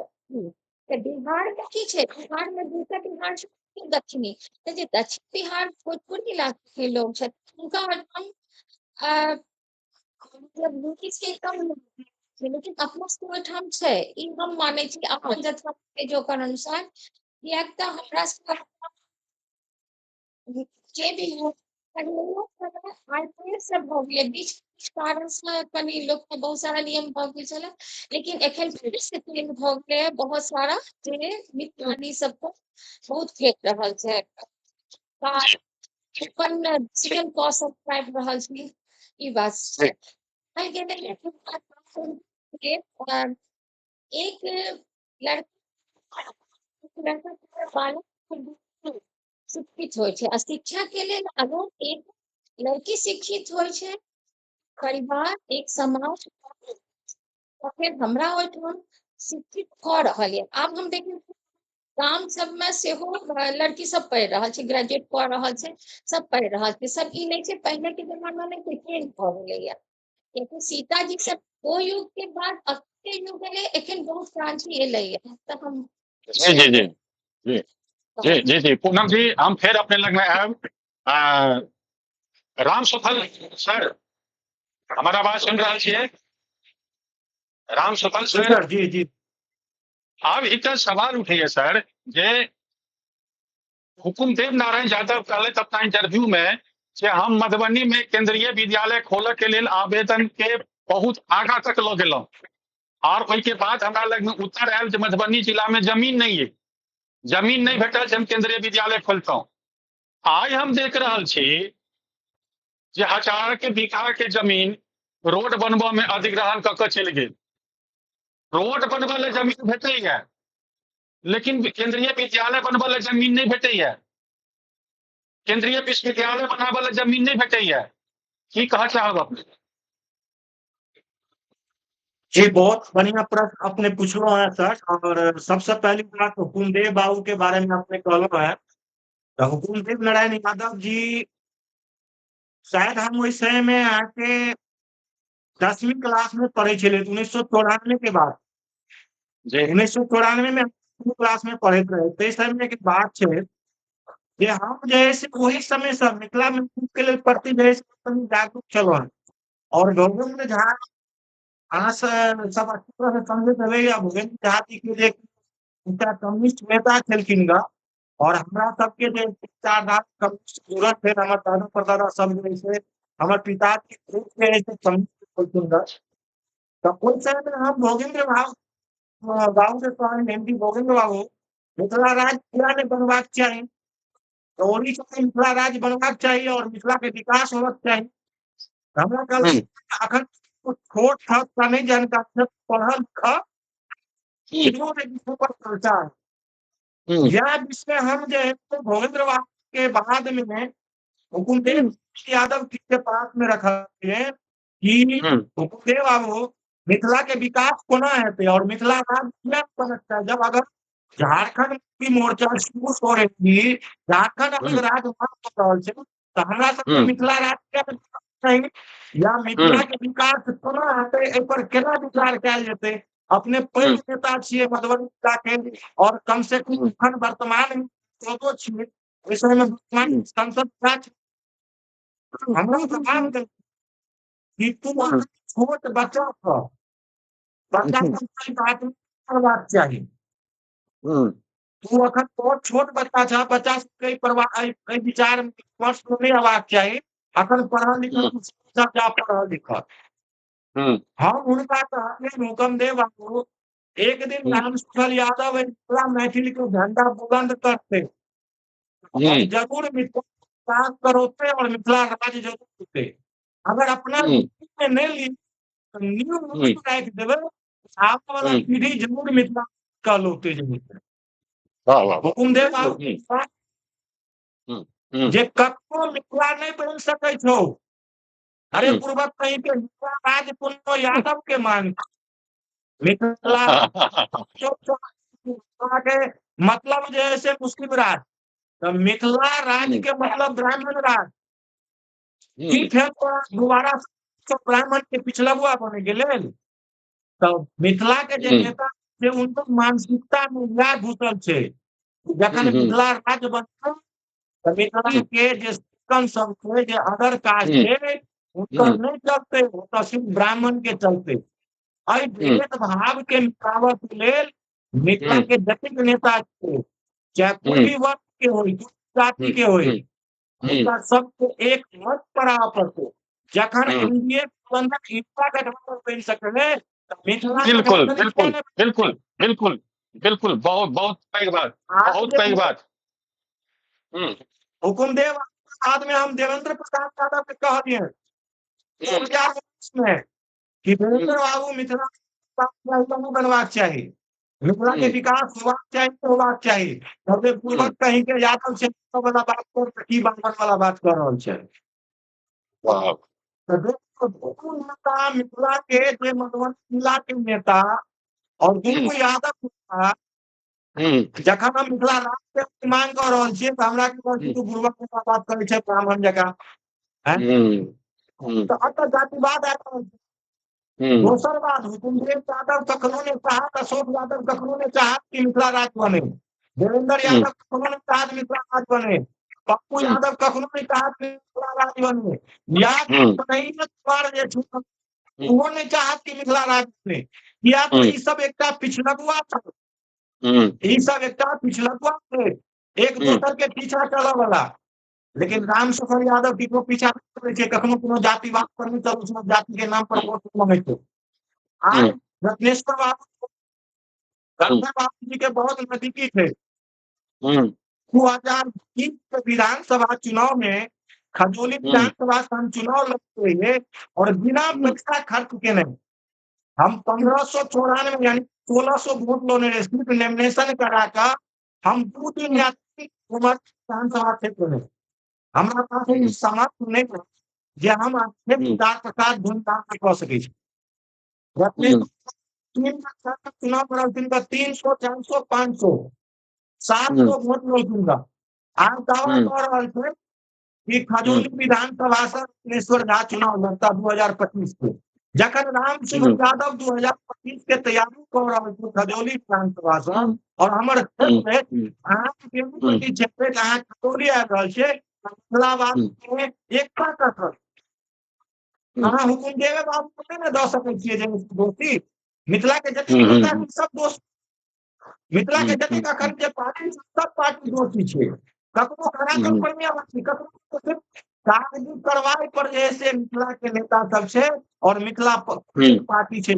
S3: तऽ बिहार मे की छै, बिहार मे दूटा बिहार छै, दक्षिणी, जे दक्षिण बिहार भोजपुर इलाका के लोग छथिन हुनका ओहिठाम मतलब नीतीश के कम, लेकिन अपना सबके ओहिठाम छै, ई हम मानै छी अपन जतरा के ओकर अनुसार, कियाक तऽ हमरा सबके जे भी हो आईपीएस सब भऽ गेलै, बीच किछु कारण से कनि लोक के बहुत सारा नियम भऽ गेल छलै, लेकिन एखन फिर से चेंज भऽ गेलै बहुत सारा, जे मिथिलानी सबके बहुत फेक रहल छै। काज अपन डिसीजन कऽ पाबि रहल छी, ई बात छै। एक लड़का शिक्षित होइ छै आ शिक्षा के लेल अगर एक लड़की शिक्षित होइ छै, परिवार एक समाज फेर हमरा ओहिठाम शिक्षित भऽ रहल यऽ। आब हम देखै छी गाम सबमे सेहो लड़की सब पढ़ि रहल छै, ग्रेजुएट कऽ रहल छै, सब पढ़ि रहल छै। सब ई नहि छै पहिने के जमाना मे चेंज भऽ गेलैया, कियाकि सीताजी सब ओ युग के बाद अब के युग एलै, एखन बहुत क्रांति एलैया। तऽ हम
S1: जी जी जी जी जी जी जी पूनम जी, हम फेर अपने लग में आयब। राम सुफल सर, हमर आवाज सुन रहल छियै? राम सुफल सर,
S2: सर जी जी।
S1: आब एकटा सवाल उठैया सर, जे हुकुमदेव नारायण यादव कहलथि अपना इंटरव्यू में जे हम मधुबनी में केंद्रीय विद्यालय खोलऽ के लेल आवेदन के बहुत आगा तक लऽ गेलहुँ, और ओहिके बाद हमरा लग में उत्तर आयल जे मधुबनी जिला में जमीन नहीं है, जमीन नहीं भेटल जे हम केंद्रीय विद्यालय खोलतहुँ। आइ हम देख रहल छी जे हजार के बीघा के जमीन रोड बनबऽ में अधिग्रहण कऽ के चलि गेल। रोड बनबऽ लए जमीन भेटैया, लेकिन केंद्रीय विद्यालय बनबऽ लए जमीन नहीं भेटैया, केंद्रीय विश्वविद्यालय बनाबऽ लए जमीन नहीं भेटैया। की कहऽ चाहब अपने?
S2: जी, बहुत बढ़िया प्रश्न अपने पूछलो है सर। और सबसे पहली बात हुकुमदेव बाबू के बारे में अपने कहलो है, तो हुकुमदेव नारायण यादव जी शायद हम ओहि समय में आके 10वीं क्लास में पढ़े छलियै, 1994 के बाद।
S1: जी।
S2: 1994 में क्लास में पढ़ैत रहे, ताहि समय के बात छै जे हम जे है से ओहि समय से मिथिला मैथिली के लेल प्रति जे है से जागरूक छलहुँ। और गोविंद झा अहाँ सब अच्छी तरह से समझैत हेबै, या भोगेन्द्र झा जी के जे एकटा कम्युनिस्ट नेता छलखिन ग, और हमरा सबके जे विचारधारा कम्युनिस्ट जुड़ल छै, हमर दादा परदादा सब जे छै, हमर पिताजी खुद जे है से कम्युनिस्ट छलखिन ग। तऽ ओहि समय में हम भोगेन्द्र बाबू के कहलियनि, एम पी भोगेन्द्र बाबू, मिथिला राज्य किया नहि बनबाक चाही? तऽ ओहि समय मिथिला राज्य बनबाक चाही और मिथिला के विकास होबाक चाही। हमरा कहलखिन अखन छोट था, नहीं जानकारी, पढ़ल लिखल चर्चा यह विषय हम जो है भोगेंद्र बाबू के बाद में हुकुमदेव यादव के पास में रखा है कि हुकुमदेव बाबू मिथिला के विकास कोना हेतै और मिथिला राज्य किया बनत, जब अगर झारखंड मुक्ति मोर्चा शुरू करै, झारखंड अलग राज्य मांग रहल छै, तऽ हमरा सबके मिथिला राज्य चाही या मिथिला के विकास कोना हेतै, एहि पर केना विचार कयल जेतै? अपने पैघ नेता छियै मधुबनी जिला के और कम से कम एखन वर्तमान में छियै, ओहि समय में वर्तमान संसद हमरा सवाल कि तू छोट बच्चा छह, बच्चा बात करबाक चाही, तू अखन बहुत छोट बच्चा छह, बच्चा सबके एहि विचार में नहि अयबाक चाही, अखन पढ़ल लिखल जा पढ़ल लिखल। हम हुनका कहलियनि हुकुमदेव बाबू, एक दिन रामसुफल यादव मिथिला मैथिल के झंडा बुलंद करते, जरूर मिथिला विकास करौते और मिथिला राज्य जरूर होते। अगर अपना में नहीं ली तो न्यू राखि देबै, आबऽ वाला पीढ़ी जरूर मिथिला कहलौते जरूर। हुकुमदेव बाबू जे कखनो मिथिला नहीं बनि सकै छौ, अरे पूर्वक कहीं के मिथिला राज्य कोनो यादव के मांग, मिथिला के मतलब जे है से मुस्लिम राज, तो मिथिला राज्य के मतलब ब्राह्मण राज। की फेर दोबारा ब्राह्मण के पिछलगुआ बने के लेल? तो मिथिला के जे नेता से उनकर मानसिकता में इएह घुसल छै, जखन मिथिला राज्य बनतै तऽ मिथिला के जे सिस्टम सब छै, जे अदर कास्ट छै, हुनकर नहि चलते, ओतऽ सिर्फ ब्राह्मण के चलते। एहि भेदभाव के मिटाबऽ के लेल मिथिला के जतेक नेता छै, चाहे कोई भी वर्ग के होय, जाति के होय, हुनका सबके एक मत पर आबऽ पड़तै। जखन एनडीए गठबंधन इंडिया गठबंधन बनि सकलै तऽ मिथिला
S1: बिल्कुल बिल्कुल बिल्कुल बिल्कुल बिल्कुल, बहुत बहुत पैघ बात, बहुत पैघ बात।
S2: हुकुमदेव बाद में हम देवेंद्र प्रसाद यादव के कहलियै 2019 में कि देवेंद्र बाबू मिथिला बनबाक चाही, मिथिला के विकास होबाक चाही तऽ होबाक चाही। तबे पूर्वक कहीं के यादव छै वाला बात कर की बामन वाला बात कर रहल छै। तऽ नेता मिथिला के जे मधुबनी जिला के नेता और दुनू यादव नेता, जखन हम मिथिला राज्य के मांग कऽ रहल छियै तऽ हमरा की कहै छै तू बुड़बक जकाँ बात करै छै, ब्राह्मण जकाँ। तऽ एतऽ जातिवाद आबि रहल छै। दोसर बात, हुकुमदेव यादव कखनो नहि चाहत, अशोक यादव कखनो नहि चाहत कि मिथिला राज्य बने, देवेंद्र यादव कखनो नहि चाहत मिथिला राज्य बने, पप्पू यादव कखनो नहि चाहत मिथिला राज्य बने, या कुमार जे छै ओहो नहि चाहत कि मिथिला राज्य बने। किया तऽ ई सब एकटा पिछलगुआ छै, ई सब एकटा पिछलगुआ छै, एक दोसर के पीछा चलऽ वाला। लेकिन राम सुखर यादव केकरो पीछा नहि करै छै, कखनो कोनो जातिवाद पर नहि चलै छै, जाति के नाम पर वोट मांगै छै। आइ रत्नेश्वर बाबू, रत्नेश्वर बाबू जी के बहुत नजदीकी छै। 2020 के विधानसभा चुनाव में खजौली विधानसभा से हम चुनाव लड़ते रहिए और बिना पैसा खर्च केने हम 1594 यानी 1600 वोट लोने रहे। सिर्फ नॉमिनेशन करा कऽ हम 2 दिन या 3 उमर विधानसभा क्षेत्र में हमरा पास ई सामर्थ्य नहि रहे जे हम प्रचार प्रसार धूमधाम से कऽ सकै छी। 3 चुनाव लड़लखिन तऽ 300, 400, 500, 700 वोट लेलखिन। आज दावा कऽ रहल छै कि खजौली विधानसभा से रत्नेश्वर झा चुनाव लड़ता 2025 के। जखन राम सिंह यादव 2025 के तैयारी कऽ रहल छै खजौली विधानसभा से, और हमर क्षेत्र अहाँके बेनीपट्टी क्षेत्र अहाँ खजौली आबि रहल छै, मिथिलावासी के एकता कथन अहाँ हुकुमदेवे बाबू के नहि ने दऽ सकै छियै जे दोषी। मिथिला के जतेक नेता सब दोष, मिथिला के जतेक अखन जे पार्टी सब पार्टी दोषी छै, ककरो धरातल पर नहि आबै छै, ककरो सिर्फ कागजी कार्रवाई पर जे से मिथिला के नेता सब छै और मिथिला पार्टी छै,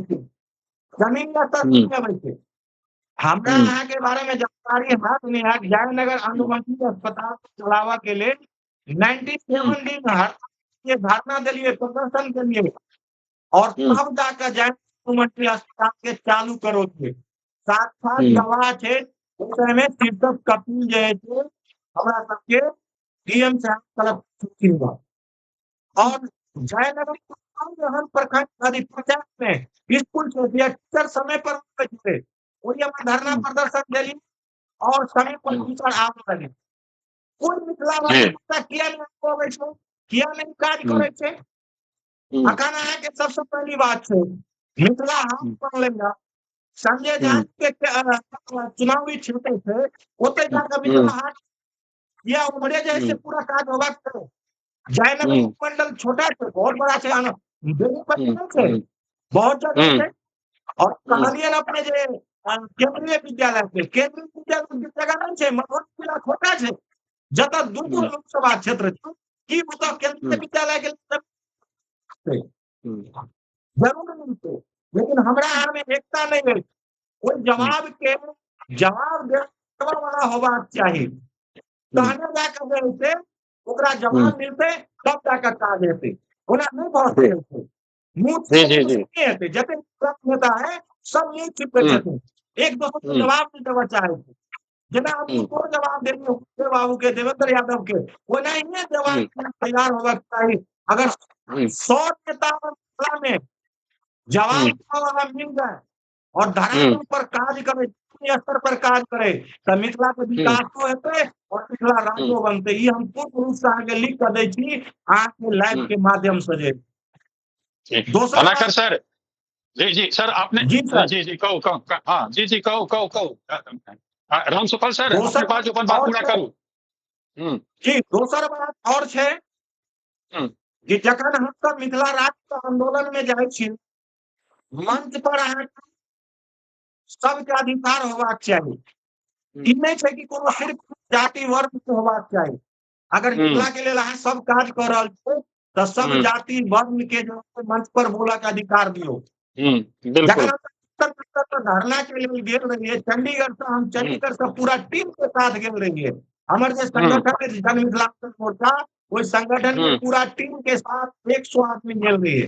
S2: जमीन स्तर पर नहि अबै छै। हमरा अहाँके बारे में जानकारी हैत नहि हैत, जयनगर अनुमंडलीय अस्पताल चलाबऽ के लेल 97 दिन हड़ताल धरना देलिए, प्रदर्शन केलिए और तब जाकर जयनगर अनुमंडलीय अस्पताल के चालू करोगे। साथ साथ गवाह छै ओहि में शीर्षक कपिल जे छै हमरा सबके डीएम साहब कलेक्टर और जयनगर प्रखंड पंचायत में स्कूल छै, टीचर समय पर ओहि हम धरना प्रदर्शन देली और समय पर टीचर आबऽ लगे। कोइ मिथिला किया नहि अबै छै, किया नहि काज करै छै? अखन अहाँके सबसँ पहली बात छै मिथिला हाट बनलै ने, संजय झा के चुनावी क्षेत्र छै, ओतहि जाकऽ मिथिला हाट या उम्हरे जे है से पूरा काज होबाक छै। जयनगर उपमंडल छोटा छै, बहुत बड़ा छै, बेनीपट्टी नहि छै, बहुत जगह छै। और कहलियै ने अपने जे केंद्रीय विद्यालय के, केंद्रीय विद्यालय जगह नहि छै, मधुबनी जिला छोटा छै, जतऽ दू गो लोकसभा क्षेत्र छै, की ओतऽ केंद्रीय विद्यालय के जरूर मिलतै। लेकिन हमरा अहाँ में एकता नहीं अछि, ओहि जवाब के जवाब देबऽ वाला होबाक चाही, तहने जाकऽ जे छै ओकरा जवाब मिलतै, तब जाकऽ काज हेतै, ओना नहि भऽ सकै छै। मुँह नहि हेतै, जतेक नेता है सब मुँह छिपै छथिन, एक दोसर के जवाब नहि देबऽ चाहै छै। जेना हम तोर जवाब देलियै हुकुमदेव बाबू के, देवेंद्र यादव के, ओनाहिये जवाब तैयार होबाक चाही। अगर 100 नेता मिथिला में जवाब देबऽ वाला मिल जाए और धरातल पर काज करे, स्तर पर काज करे, तऽ मिथिला के विकासो हेतै और मिथिला राज्यो बनतै। ई हम पूर्ण रूप से अहाँके लिख कऽ दै छी अहाँके लाइव के माध्यम से। जे
S1: दोसर सर, जी जी सर आपने
S2: जी सर
S1: जी जी कहू कहू, हाँ जी जी कहू कहू कहू राम सुफल सर,
S2: दोसर
S1: बात अपन बात पूरा करू।
S2: जी दोसर बात और छै कि जखन हम सब मिथिला राज्य आंदोलन में जाइ छी, मंच पर अहाँके सबके अधिकार होबाक चाही। ई नहि छै कि कोनो सिर्फ जाति वर्ग के होबाक चाही। अगर मिथिला के लेल अहाँ सब काज कऽ रहल छी तऽ सब जाति वर्ण के जो मंच पर बोलऽ के अधिकार दियौ।
S1: बिल्कुल।
S2: जखन हम धरना के लेल गेल रहियै चंडीगढ़ से, हम चंडीगढ़ से पूरा टीम के साथ गेल रहियै। हमर जे संगठन अछि जन मिथिलांचल मोर्चा, ओहि संगठन के पूरा टीम के साथ 100 आदमी गेल रहियै।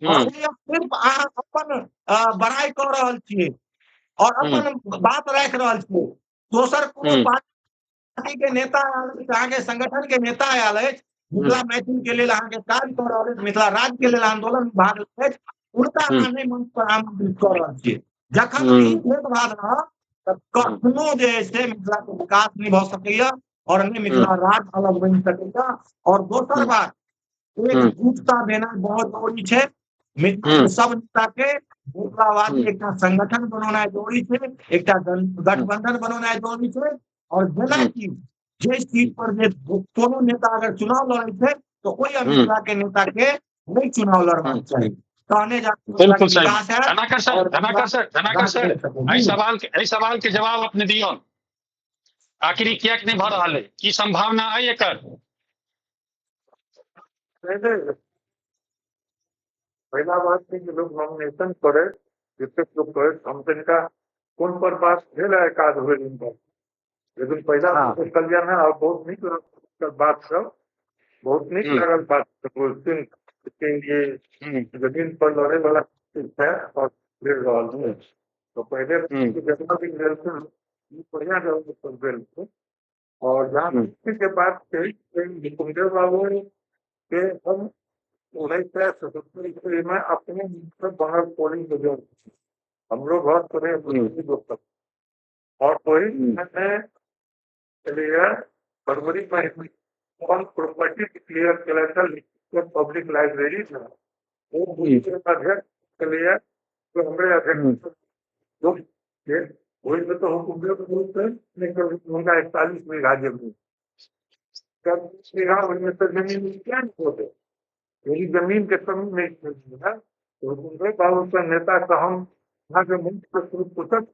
S2: सिर्फ अहाँ अपन बड़ाई कऽ रहल छियै और अपन बात राखि रहल छियै। दोसर कोनो पार्टी के नेता आयल अछि, अहाँके संगठन के नेता आयल अछि, मिथिला मैथिल के लेल अहाँके काज कऽ रहल अछि, मिथिला राज्य के लेल आंदोलन में भाग लैत अछि, हुनका अहाँ नहि मंच पर आमंत्रित कऽ रहल छियै। जखन ई भेदभाव रहत तऽ कखनो जे से मिथिला के विकास नहि भऽ सकैया और नहि मिथिला राज्य अलग बनि सकैया। और दोसर बात, एकजुटता भेनाइ बहुत जरूरी छै। मिथिला सब नेता के मिथिलावादी एकटा संगठन बनौनाइ जरूरी छै, एकटा गठबंधन बनौनाइ जरूरी छै। और जेनाकि जे सीट पर जे कोनो नेता अगर चुनाव लड़ै छै तऽ ओहि मिथिला के नेता के नहि चुनाव लड़बाक चाही, तहने
S1: बिल्कुल सही। Dhanakar sir, Dhanakar sir, Dhanakar sir, एहि सवाल के जवाब अपने दियौ। आखिर किएक नहि भऽ रहल है, की संभावना है एकर?
S4: पहिला बात छै कि लोग नॉमिनेशन करे, जतेक लोग करे, हम तनिका फोन पर बात भेल है एक आध बेर हिनकर, लेकिन पहिला कल्याण है और बहुत नीक लागल बात सब, बहुत नीक लागल बात सब। के ये जमीन पर लड़े वाला है और लड़ रहल है। तो पहले जितना भी भेल बढ़िया जगह पर भेल छै। और जहाँ के बात छै, हुकुमदेव बाबू के हम 1977 ईस्वी में अपने बनल पोलिंग एजेंट, हमरो घर पर और वही में फरवरी में अपन प्रॉपर्टी डिक्लेयर केलक पब्लिक लाइब्रेरी में, वो अध्यक्ष के लिए तो हमरे अध्यक्ष लोग थे, वही में तो हुकुमदेव उनका 41 बीघा जमीन, 40 बीघा ओहिमे तो जमीन क्या नहीं होते, यदि जमीन के कमी नहीं है तो हुकुमदेव बाबू के नेता का हम यहाँ के मुख्य पूछत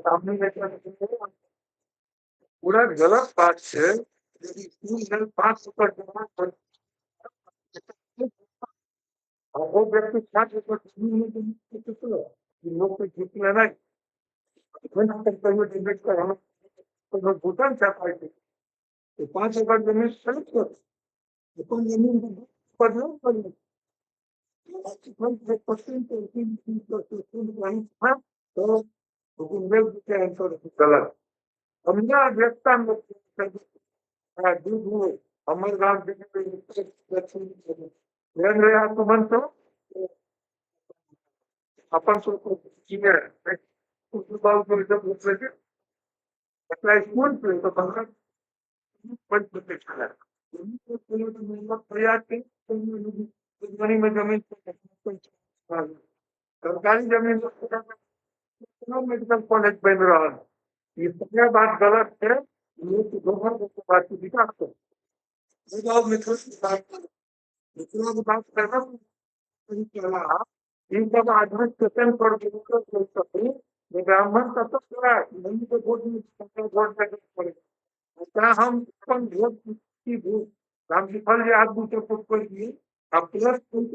S4: सामने नेता पूरा गलत बात है। यदि स्कूल 5 एकड़ जमा कर और वो व्यक्ति 5 एकड़ जमीन में लोग को जीत लेना कहियो भूटान चाह पाई तो 5 एकड़ जमीन खरीद कर अपन जमीन पर तो हुकुमदेव जी के आंसर गलत। हमरा अध्यक्षता में हमर गाँव अपन स्कूल पे तो में जमीन सरकारी जमीन मेडिकल कॉलेज बन रहा है, ये सारा बात गलत है। बात की विकास मिथिला की बात करना इन सब एडमिनिस्ट्रेशन पर ब्राह्मण तब तक वोट वोट पड़े हम अपन वोट की वोट रामफल जी आदमी के वोट दिए अब प्लस वोट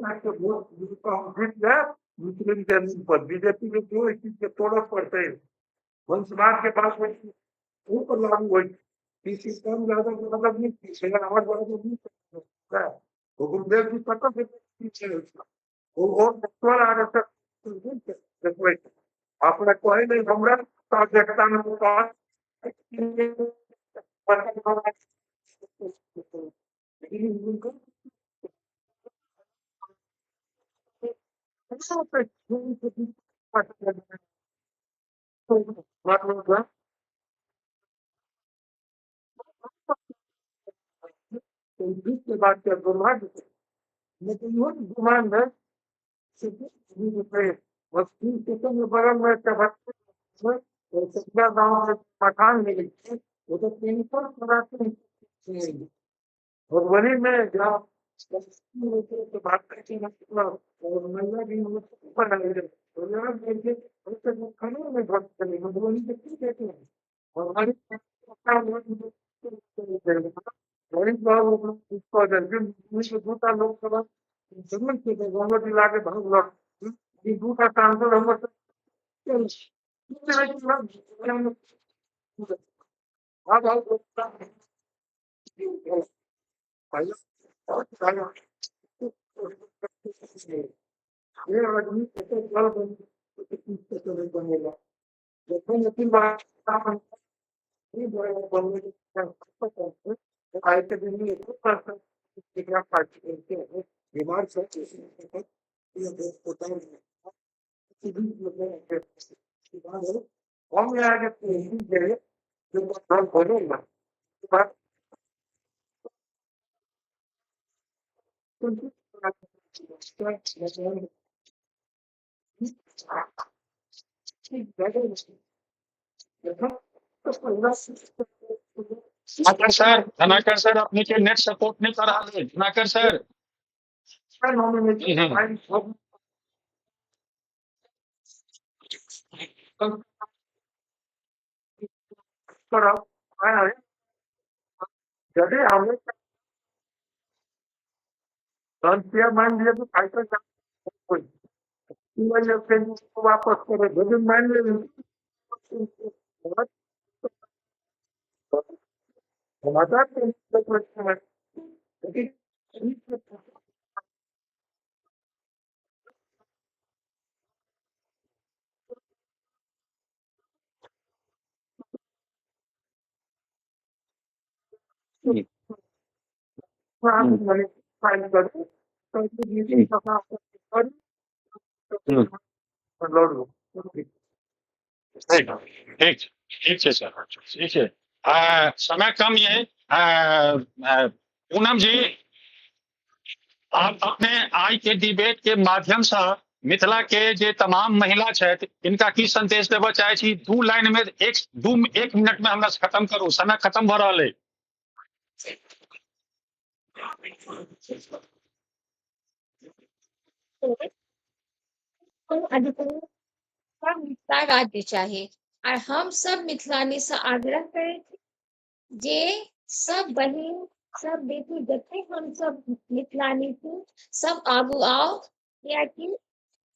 S4: हम जीत गए मुस्लिम जमीन पर। बीजेपी के जो इस चीज के तोड़े पड़ते है, वंशवाद के पास वो पर लागू हुई कम ज्यादा मतलब नहीं हुकुमदेव जी तक अपना कहे नहीं हमरा अध्यक्षता में के बात के दुर्भाग्य, लेकिन वो गुमान है बगल में गाँव में मकान मिले वो तो 300 मधुबनी में जहाँ बात करते और महिला भी मधुबनी के कहते हैं लोकसभा जिला के भाग दूटा सांसद
S1: सर, धनाकर सर, अपने के नेट सपोर्ट नहीं कर रहा है। धनाकर सर,
S4: यदि हमें मान लिया तो वापस करे, यदि मान लिया
S1: ठीक ठीक छै सर, ठीक छै। समय कम ये। पूनम जी, आप अपने आई के डिबेट के माध्यम से मिथिला के जे तमाम महिला छथि इनका की संदेश देबऽ चाहे छी? 2 लाइन में एक मिनट में हमरा खत्म करू, समय खत्म भऽ रहल है।
S3: मिथिला राज्य चाही और हम सब मिथिलानी से आग्रह करै छी जे सब बहिन सब बेटी जते हम सब मिथिलानी छी सब आगू आओ, कियाकि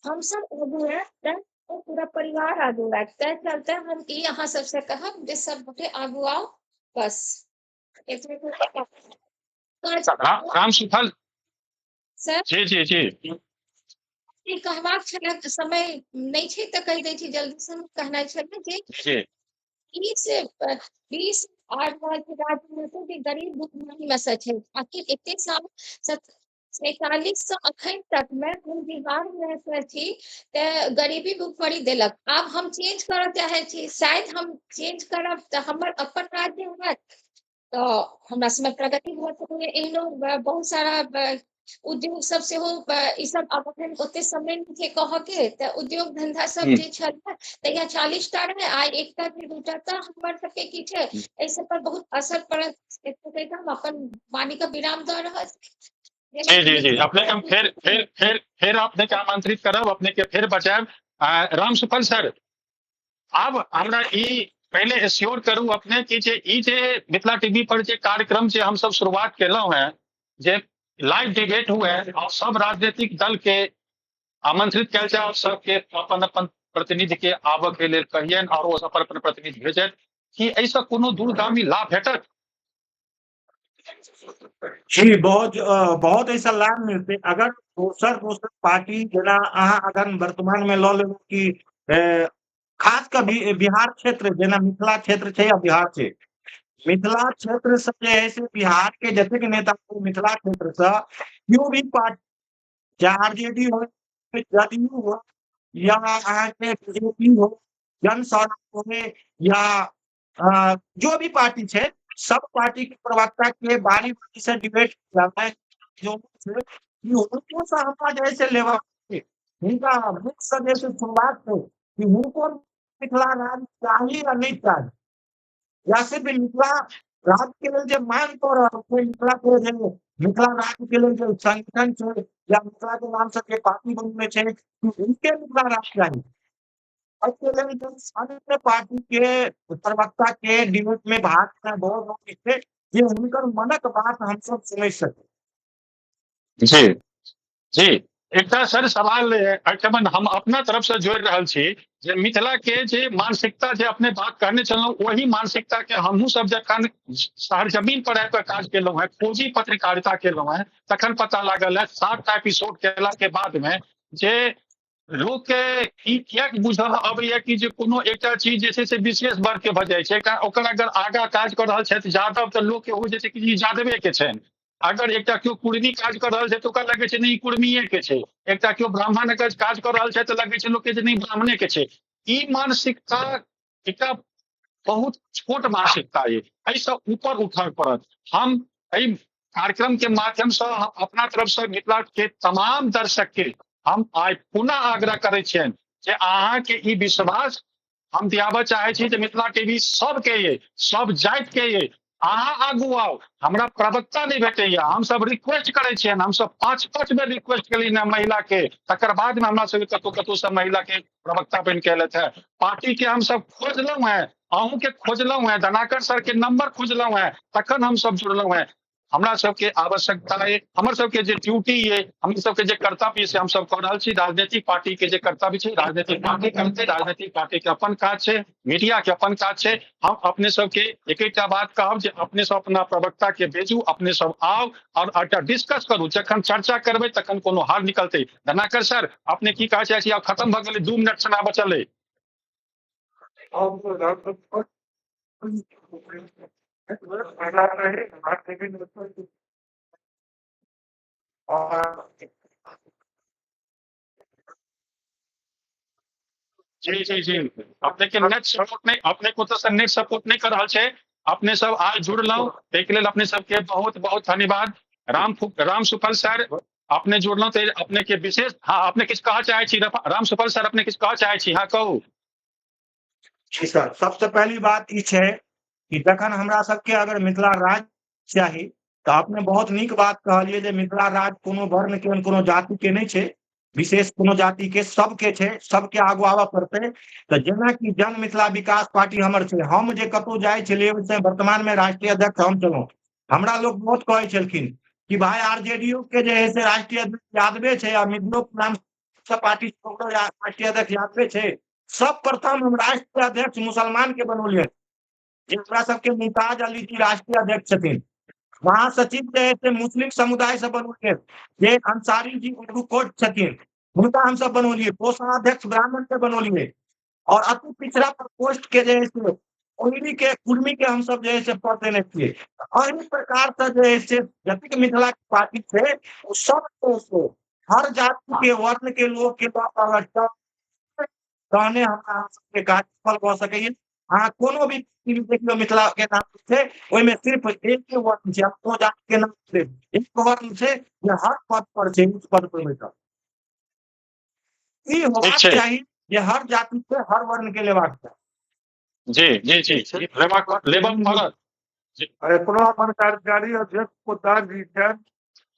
S3: हम सब आगू आयब तऽ पूरा परिवार आगू आयत। तै चलते हम ई अहाँ सबसे कहब जे सब गोटे आगू आओ, बस।
S1: राम सुफल
S3: सर,
S1: जी जी जी,
S3: कहबाक छल, समय नहि छै तऽ कहि दै छी जल्दी से। कहना छल जे 20 राज्य में गरीब भुखमरी में से छै, आखिर एते साल 47 से अखन तक में हम बिहार में से छी तऽ गरीबी भुखमरी देलक। आब हम चेंज करऽ चाहे छी, शायद हम चेंज करब तऽ हमर अपन राज्य होयत तऽ हमरा समय प्रगति भऽ सकैए। एहनो बहुत सारा उद्योग सब सेहो ई सब आब अखन ओते समय नहि छै कहऽ के, तऽ उद्योग धंधा सब जे छल तहिया 40 टा रहे, आइ 1टा कि 2टा। तऽ हमर सबके की छै, एहि सब पर बहुत असर पड़ल। हम अपन वाणी के विराम दऽ रहल छी।
S1: जी जी जी, अपने के हम फिर फिर फिर फिर अपने के आमंत्रित करब, अपने के फिर बचायब। राम सुफल सर, आब हमरा ई पहले एश्योर करू अपने कि जे ई जे मिथिला टीवी पर जे कार्यक्रम जे हम सब शुरुआत केलहुं हैं, जे लाइव डिबेट हुए और सब राजनीतिक दल के आमंत्रित कयल जाय और सबके अपन अपन प्रतिनिधि के आबऽ के लेल कहियन और ओ अपन अपन प्रतिनिधि भेजत, कि एहिसँ कोनो दूरगामी लाभ भेटत?
S2: जी, बहुत बहुत ऐसा लाभ मिलते अगर दोसर दोसर पार्टी जेना अहाँ अगर वर्तमान में लऽ लेब कि खास कऽ बिहार क्षेत्र जेना मिथिला क्षेत्र छै या बिहार छै, मिथिला क्षेत्र से जे है से बिहार के जतेक नेता मिथिला क्षेत्र से केओ भी पार्टी, चाहे आरजेडी हो, जदयू हो, या अहाँके बीजेपी हो, जन स्वराज हो, या जो भी पार्टी छै, सब पार्टी के प्रवक्ता के बारी बारी से डिबेट जो हुनको से हमरा जे है से लेबाक छै, हुनका मुख से जे सुनबाक छै कि हुनको मिथिला राज्य चाही या नहि चाही, या सिर्फ मिथिला राज्य के लेल जे मांग कऽ रहल छै, मिथिला के जे मिथिला राज्य के लेल जे संगठन छै या मिथिला के नाम से जे पार्टी बनने छै, हुनके मिथिला राज्य चाही। एहिके लेल अन्य पार्टी के प्रवक्ता के डिबेट में भाग लेना बहुत जरूरी छै जे हुनकर मनक बात हमसब सुनि सकी।
S1: जी जी, एकटा सर सवाल एहिठाम हम अपना तरफ से जोड़ि रहल छी जे मिथिला के जे मानसिकता जे अपने बात कहने छलहुँ, ओही मानसिकता के हमहूँ सब जखन शहर जमीन पर आबि कऽ काज केलहुँ हेँ, खोजी पत्रकारिता केलहुँ हेँ, तखन पता लागल है 7टा एपिसोड केला के बाद में जे लोक के ई किएक बुझल अबैया कि जे कोनो एकटा चीज जे छै से विशेष वर्ग के भऽ जाइ छै, ओकर अगर आगाँ काज कऽ रहल छथि यादव तऽ लोक के होइ छै कि ई यादवे के छनि, अगर एकटा केओ कुर्मी काज कऽ रहल छै तऽ ओकरा लगै छै नहि ई कुर्मीए के छै, एकटा केओ ब्राह्मण अगर काज कऽ रहल छै तऽ लगै छै लोकके जे नहि ब्राह्मणे के छै। ई मानसिकता एकटा बहुत छोट मानसिकता अछि, एहिसँ ऊपर उठय पड़त। हम एहि कार्यक्रम के माध्यम से हम अपना तरफ से मिथिला के तमाम दर्शक के हम आइ पुनः आग्रह करै छियनि जे अहाँके ई विश्वास हम दियाबऽ चाहै छी जे मिथिला टीवी सबके ये, सब जाति के ये, अहाँ आगू आउ। हमरा प्रवक्ता नहि भेटैया, हमसब रिक्वेस्ट करै छियनि, हमसब 5-5 बेर रिक्वेस्ट केलियनि हँ महिला के, तकर बादमे हमरा सबके कतहु कतहु सब महिला के प्रवक्ता बनि के एलथि हेँ। पार्टी के हमसब खोजलहुँ हेँ, अहूँ के खोजलहुँ हेँ, धनाकर सर के नंबर खोजलहुँ हेँ, तखन हमसब जुड़लहुँ हेँ। हमरा सबके आवश्यकता अइ, हमर सबके जे ड्यूटी अइ, हमर सबके जे कर्तव्य से हमसब कऽ रहल छी। राजनीतिक पार्टी के जे कर्तव्य छै राजनीतिक पार्टी करतै, राजनीतिक पार्टी के अपन काज छै, मीडिया के अपन काज छै। हम अपने सबके एकेटा बात कहब जे अपने सब अपना प्रवक्ता के भेजू, अपने सब आउ और एकटा डिस्कस करू। जखन चर्चा करबै तखन कोनो हल निकलतै। धनाकर सर अपने की कहऽ चाहै छी? आब खत्म भऽ गेलै, 2 मिनट समय बचल अइ। जी जी जी, अपने के नेट सपोर्ट नहीं, अपने को तो नेट सपोर्ट नहीं कर रहल छै। अपने सब आज जुड़लहुँ ताहिके लेल अपने सबके बहुत बहुत धन्यवाद। राम सुफल सर अपने जुड़लहुँ तऽ अपने के विशेष, हाँ अपने किछु कहऽ चाहै छी? राम सुफल सर अपने किछु कहऽ चाहै छी? हाँ कहू।
S2: जी सर, सबसे पहली बात ई छै कि जखन हमरा सबके अगर मिथिला राज्य चाही तऽ अपने बहुत नीक बात कहलियै जे मिथिला राज्य कोनो वर्ण के कोनो जाति के नहि छै, विशेष कोनो जाति के, सबके छै, सबके आगू आबऽ पड़तै। तऽ जेनाकि जन मिथिला विकास पार्टी हमर छै, हम जे कतहु जाइ छलियै ओहि समय वर्तमान में राष्ट्रीय अध्यक्ष हम छलहुँ, हमरा लोक बहुत कहै छलखिन कि भाई आरजेडीओ के जे है से राष्ट्रीय अध्यक्ष यादवे छै आ मिथिलो नाम पार्टी राष्ट्रीय अध्यक्ष यादवे छै। सब प्रथम हम राष्ट्रीय अध्यक्ष मुसलमान के बनौलियै, जे हमरा सबके मुमताज अली जी राष्ट्रीय अध्यक्ष छथिन। महासचिव जे है से मुस्लिम समुदाय से बनौलियै, जे अंसारी जी एडवोकेट छथिन हुनका हमसब बनौलियै। कोषाध्यक्ष ब्राह्मण के बनौलियै और अति पिछड़ा प्रकोष्ठ के जे है से कोइरी के कुर्मी के हमसब जे है से पद देने छियै। एहि प्रकार से जे है से जतेक मिथिला के पार्टी छै ओ सब से हर जाति के वर्ण के लोक के तहने हमरा सबके काज सफल भऽ सकैया। अहाँ कोनो भी देखियौ मिथिला के नाम छै ओहिमे सिर्फ एक वर्ण छै, कोनो जाति के नाम छै, एक वर्ण छै जे हर पद पर छै, उच्च पद पर बैठल। ई होबाक चाही जे हर जाति के हर वर्ण के लेबाक चाही।
S1: जी जी जी, लेबाक पड़त।
S4: एखनो अपन कार्यकारी अध्यक्ष पोद्दार जी छथि,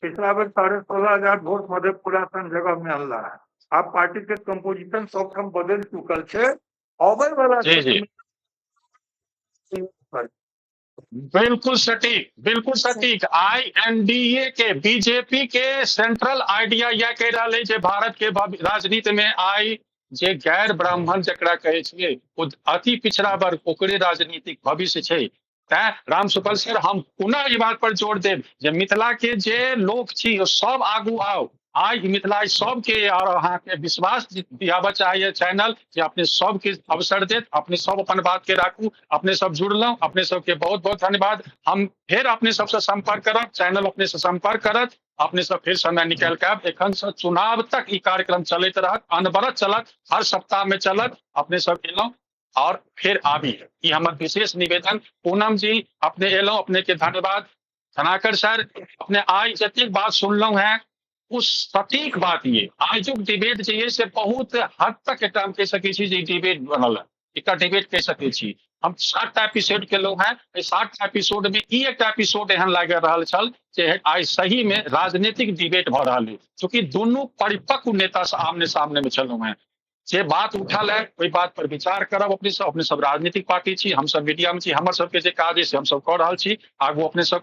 S4: पिछला बेर 16,500 वोट मधेपुरा सन जगह में अनला है। आब पार्टी के कंपोजिशन सब ठाम बदलि चुकल छै, अबै वाला
S1: जी जी बिल्कुल सटीक, बिल्कुल सटीक। आईएनडीए के बीजेपी के सेंट्रल आइडिया यह कहि रहल है जे भारत के राजनीति में आई जे गैर ब्राह्मण जकरा कहै छियै ओ अति पिछड़ा वर्ग ओकरे राजनीतिक भविष्य छै। तैं राम सुफल सर हम पुनः ई बात पर जोर देब जे मिथिला के जे लोक छी ओ सब आगू आउ। आइ मिथिला सबके और अहाँके विश्वास दियाबऽ चाहिए चैनल जे अपने सबके अवसर देत, अपने सब अपन बात के राखू। अपने सब जुड़लहुँ, अपने सबके बहुत बहुत धन्यवाद। हम फेर अपने सबसे संपर्क करब, चैनल अपने से संपर्क करत, अपने सब फिर समय निकालि के आयब। एखन से चुनाव तक ई कार्यक्रम चलैत रहत, अनवरत चलत, हर सप्ताह में चलत। अपने सब एलहुँ और फिर आबी, ई हमर विशेष निवेदन। पूनम जी अपने एलहुँ, अपने के धन्यवाद। धनाकर सर अपने आइ जतेक बात सुनलहुँ हैं उस सटीक बात ये आजुक डिबेट जे ये से बहुत हद तक एकटा हम कहि सकै छी जे डिबेट बनल है, एकटा डिबेट कहि सकै छी। हम 7टा एपिसोड केलहुँ हैं, एहि 7टा एपिसोड में ई एकटा एपिसोड एहन लागि रहल छल जे आइ सही में राजनीतिक डिबेट भऽ रहल है, चूँकि दुनू परिपक्व नेता से आमने सामने में छलहुँ हैं। जे बात उठल है ओहि बात पर विचार करब। अपने सब राजनीतिक पार्टी छी, हम सब मीडिया में छी, हमर सबके जे काज है से हम सब कऽ रहल छी। आगू अपने सब